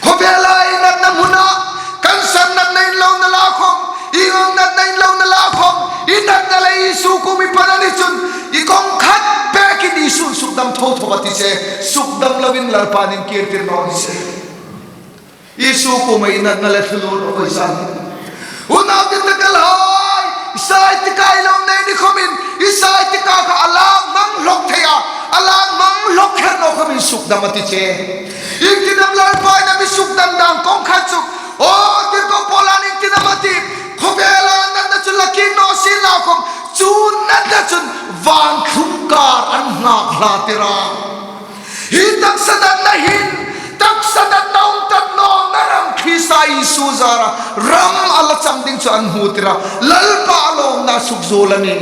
Khawvela ei natna hmuna, cancer natna inlawmna la khawm, ieng ang natna Isu kuom i pan a ni chun, i kawng khat bekin Isun sukdam tho tho a ti che, sukdam lovin Lalpan inkirtir naw ni se. Isu kuoma inatna le thulur a voi san. Unau ding tak el hai, i saitika i lo nei ni khomin, i saitika kha a la hmang hlawk thei a, a la hmang hlawk kher naw khomin sukdam a ti che. Iengtin am Lalpan a mi sukdam dan kawng khat chu, aw, tirko Paulan iengtin am a ti, khawvela natna chu la kîr naw sien la khawm, chu natna chun vanthlum kar an nghak hla tir a. Hi taksa natna hin, taksa natna um tat nawna ram Krista Isu zara ram a la chang ding chu an hmu tir a. Lalpa a lawmna sukzuol a nih.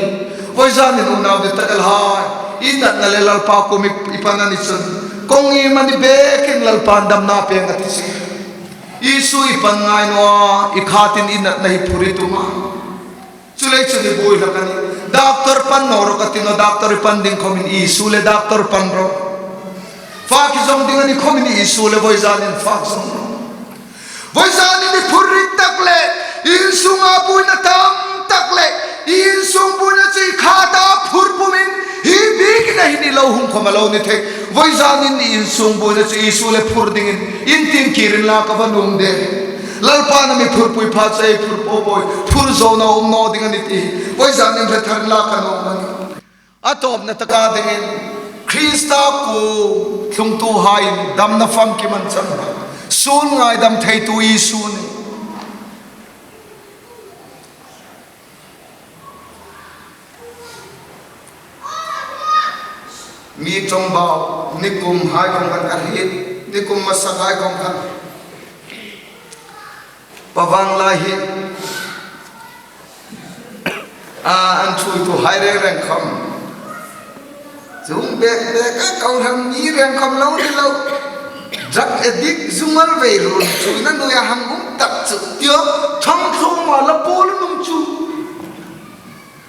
Voizanin unau ding tak el hai, inatna le Lalpa kuom i pan a ni chun, kawng iemani bekin Lalpan damna pêng a ti che. Isu i pan ngai naw a, i khatin inatna hi phur i tum a. Chuleiin chu i buoi hlak a nih. Doctor pan naw ro ka ti naw, doctor i pan ding khomin Isu le doctor pan ro. Fâk i zong ding a ni khomin Isu le voizanin fâk zong ro. Voizanin i phur rik tak le, insunga buoina tam tak le, insung buoina chu i khata phur pumin, hi biekin a hin i lo hung khawm a lo ni thei. Voizanin i insung buoina chu Isu le phur dingin, in tieng kîr inla ka va nuom de. Lalpan a mi phurpui pha chu ei phur po po, phur zo naw um naw ding a nih ti. Voizanin hre thar inla ka nuom a nih. A tawpna taka dingin, Krista kuo thlungtuhaiin damna famkim an chang. Suol ngaidam theitu Isu a nih. Mi ṭawngbau, nikum hai khawm khan ka hriet, nikum hmasa hai khawm khan. Pavang lai hi, a, an ṭhuoitu hai reng reng khawm. Chuong bek bek a kohran mi reng khawm lo ni lo. Drug addict, zu ngal vei run, ṭhuoina nuoia hang um tak chu. Tio, thang thlung ma la pawl nung chu.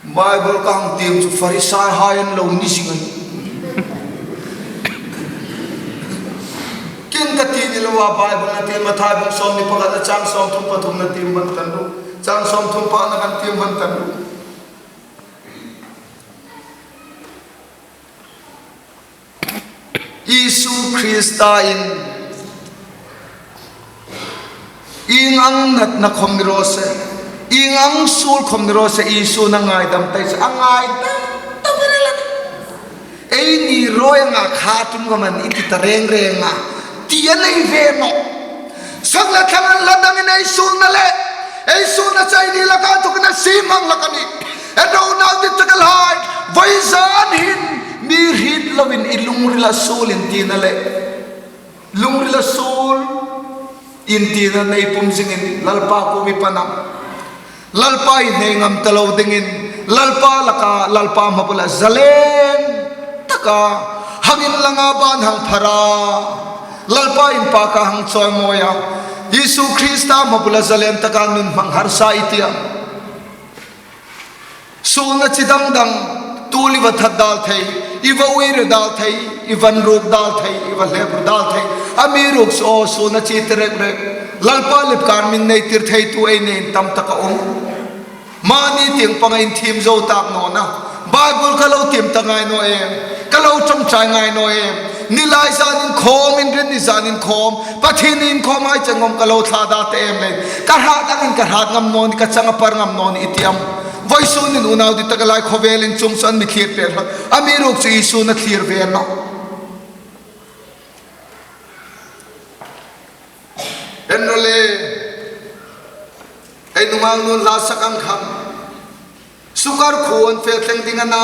Bible ka hang tiem chu Farisai hai an lo ni zing a nih. Kei'n ka ti ni lo a, Bible-a tiem, Mathai bung sawmhni pakhatna chang sawmthum pathumna tiem hman tan ro. Chang sawmthum pahana kan tiem hman tan ro. Isu Kristain ieng ang natna khawm ni raw se, ieng ang suol khawm ni raw se, Isu'n a ngaidam ta chu, a ngaidam ta bawk a nih. Eini rawi anga kha tum ka man i ti ta reng reng a, ti a nei ve nawh. Sak le thlang an hla dangin ei suolna le, ei suolna chu eini laka inthokin a siem hmang hlak a nih. Ei unau ding tak el hai, voizan hin mi hriet loin i lungrila suol intina le, lungrila suol intina nei pum zingin Lalpa kuom i pan am? Lalpa i hnai ngam ta lo dingin, Lalpa laka, Lalpa hmabula zalen taka, hang inlanga ban hang phara, Lalpa inpaka hang chawimawi a, Isu Krista hmabula zalen taka nun hmang harsa i ti am? Suolna chi dang dang, tuol i va that dal thei, i va uire dal thei, i va ruk dal thei, i va hlep dal thei. Amiruokchu aw, suolna chi ti rek rek, Lalpa lipkar min nei tir theitu ei nei tam tak a um. Mani tieng panga inthiem zo tak nawna. Bible ka lo tiem ta ngai naw em. Ka lo ṭawngṭai ngai naw em. Ni lai zanin khawm, inrinni zanin khawm, Pathien inkhawm hai chang ngam ka lo thla da ta em leiin, ka hrat angin ka hrat ngam naw ni, ka chang a par ngam naw ni i ti am? Voisunin unau ding tak el hai, khawvelin chuong chu an mi thlir pek hlak. Amiruokchu Isu'n a thlir ve nawh. En ro le, ei nunghak nun hla sak ang khan, Sukar khuo an fe thleng ding a na,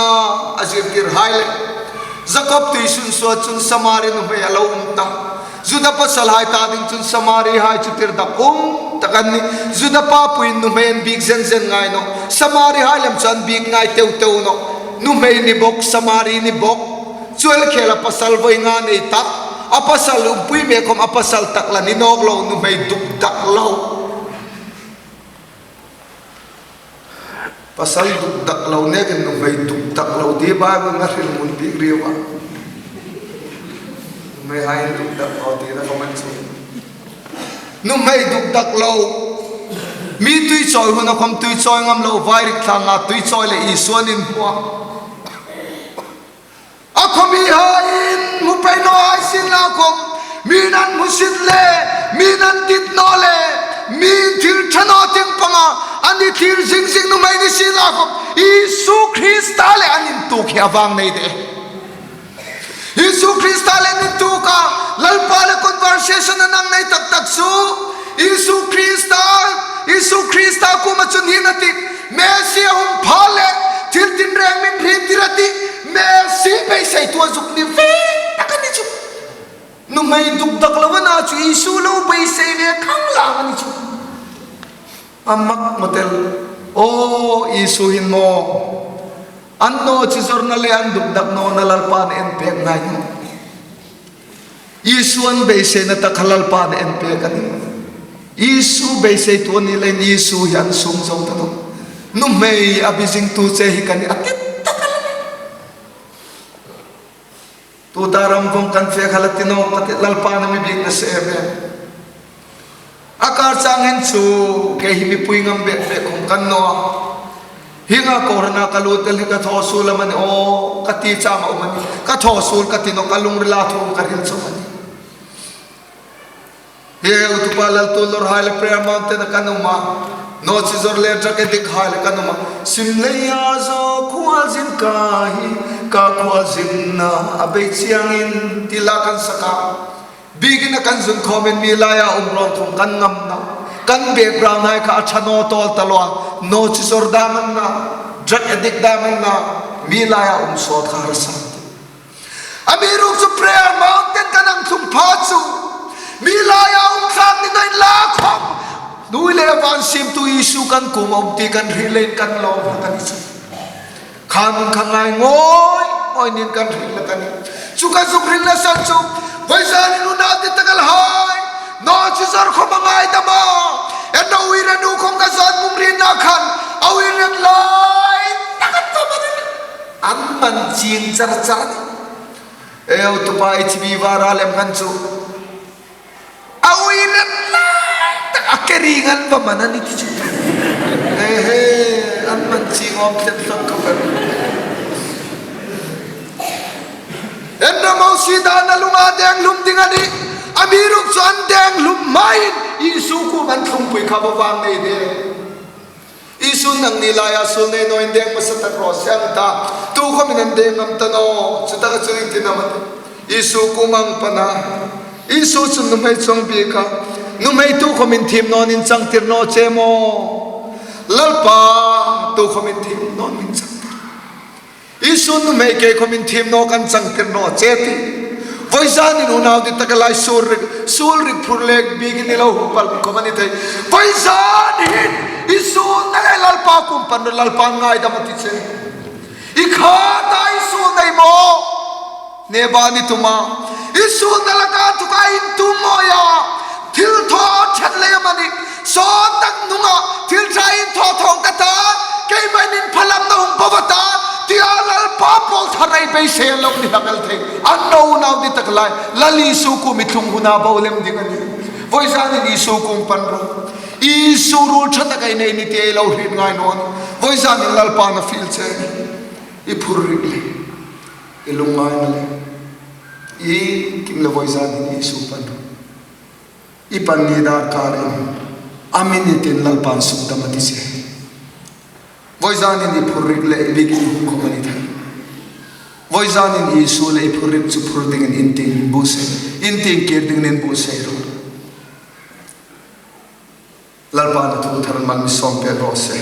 a zirtirhai le Jakob tuisunsuo chun Samari nuhmei a lo um ta. Juda pasalhai ta ding chun Samarihai chu tirdakum tak an nih. Juda papuiin nuhmei an biek zen zen ngai nawh. Samarihai lem chu an biek ngai teu teu nawh. Nuhmei ni bok, Samari ni bok. Chu el khela pasal voi nga nei tak, a pasal umpui mek khawm a pasal tak la ni nawk lo, nuhmei duk tak lo. Pasal duk tak lo nekin nuhmei duk tak lo ti Bible-in a hril ngun bik riau a. Nuhmeihai duk tak lo tina khawm an chu. Nuhmei duk tak lo. Mi tui chawi huna khawm tui chawi ngam lo, vai rik thlanga tui chawi le Isu an inhmu a. A khawm hi hai in hmu pei naw hai sien la khawm, mi'n an hmusit le, mi'n an dit naw le, mi thil ṭha naw tieng panga an thlir zing zing nuhmei ni sien la khawm, Isu Krista le an intuok hi a vâng nei de. Isu Krista le an intuok a, Lalpa le conversation an nei tak tak chu, Isu Krista, Isu Krista kuoma chun hin a ti, Messia hung pha le, thil tinreng min hriettir a ti, Messia beiseitu a zuk ni ve tak a ni chu. Nuhmei dukdak lo a na chu Isu lo beisei ve khang lang a ni chu. A mak maw tel. Aw, Isu hin maw, an naw chi zawrna le an dukdak nawna Lalpa'n a en pek ngai. Isu an beiseina tak kha Lalpa'n a en pek a nih. Isu beiseitu a ni leiin Isu hi an sung zo ta dawk. Nuhmei a bi zingtu che hi ka nih a ti tak a la. Tuta ram vawng kan fe kha la ti naw ka ti, Lalpa'n a mi biekna se em em. A kar chang hin chu kei hi mipui ngam bek bek khawm ka ni naw a. Hienga kohran-a ka lut el hi ka thaw suol am a ni aw ka ti chang a um a nih. Ka thaw suol ka ti naw, ka lungrila thu ka hril chang a nih. Hi eu tupa laltu lawrhai le Prayer Mountain-a kan um a. Naw chi zawr le drug addict-hai le kan um a. Sim leia zo khual zin ka hi, ka khual zinna a bei chiangin ti la kan sak a. Biekin a kan zun khawmin mi laia um rawn thung kan ngam naw. Kan background-hai kha a ṭha naw tawl ta lo a. Naw chi zawr dam an na, drug addict dam an na, mi laia um sawt kha harsa. Amiruokchu Prayer Mountain kan hang tlung pha chu, mi laia um tlak ni naw inla khawm, hnuoi le van siemtu Isu kan kuoma um ti kan hril leiin kan lawm hlak a ni chu. Kha nun kha ngai ngawi ngawi niin kan hril hlak a nih. Chu ka zuk hrilna san chu, vawizanin unau dittakhai, naw chi zawr khawm a ngaidam a. Ei naw uire nu khawm ka zan mum rinna khan, a uire lai tak a tawp a nih. An man ching char char a nih. Eu tupa H B var-a lem khan chu, a uire lai tak a ke ring an va man a ni ti chu. Ehe, an man ching awm tlet hlak ka nih. Ei naw mo si dan a lunga deng hlum ding a nih. Amiruokchu an deng hlum hmain Isu kuoma an tlungpui kha va vâng nei de. Isu nangni laia suol nei naw indeng hmasa tak raw se an ta. Tu khawmin an deng ngam ta naw. Chutaka chu ieng tin am a tih. Isu kuoma hang pan a. Isu chun nuhmei chu a biek a. Nuhmei tu khawmin thiem nawin inchangtir naw che maw. Lalpa, tu khawmin thiem nawin inchangtir. Isu nuhmei kei khawmin thiem naw kan changtir naw che ti. Vawizanin unau dittakhai suol rik, suol rik phur le biekin i lo hung pal khawm a ni thei. Vawizan hin Isu nangni Lalpa kuom pan rawh, Lalpa'n ngaidam a ti che. I khata Isu nei maw. Neba ni tuma. Isu nalaka tuka intum maw ia. Thil thaw ṭhat lei am a nih. Sawt tak nunga thil ṭha inthaw thawng ka ta, keima inphalamna hung bo a ta, tia Lalpa pawl tharai beisei lo ni hlak el thei. An naw unau dittakhai, Lal Isu kuom i tlung huna bo lem ding a nih. Vawizanin Isu kuom pan rawh. Isu ruol ṭha tak ei nei ni ti ei lo hriet ngai naw a nih. Vawizanin Lalpa'n a fiel che. I phurrik le, i lungngaina le, iengkim le vawizanin Isu pan rawh. I pan ni darkar a nih. A minutein Lalpa'n sukdam a ti che. Vawizanin i phurrik le i biekin hung khawm a ni thei. Vawizanin Isu le i phurrik chu phur dingin in tieng bu se, in tieng kir dingin in bu se rawh. Lalpa'n a thu thar mal mi sawm pek raw se.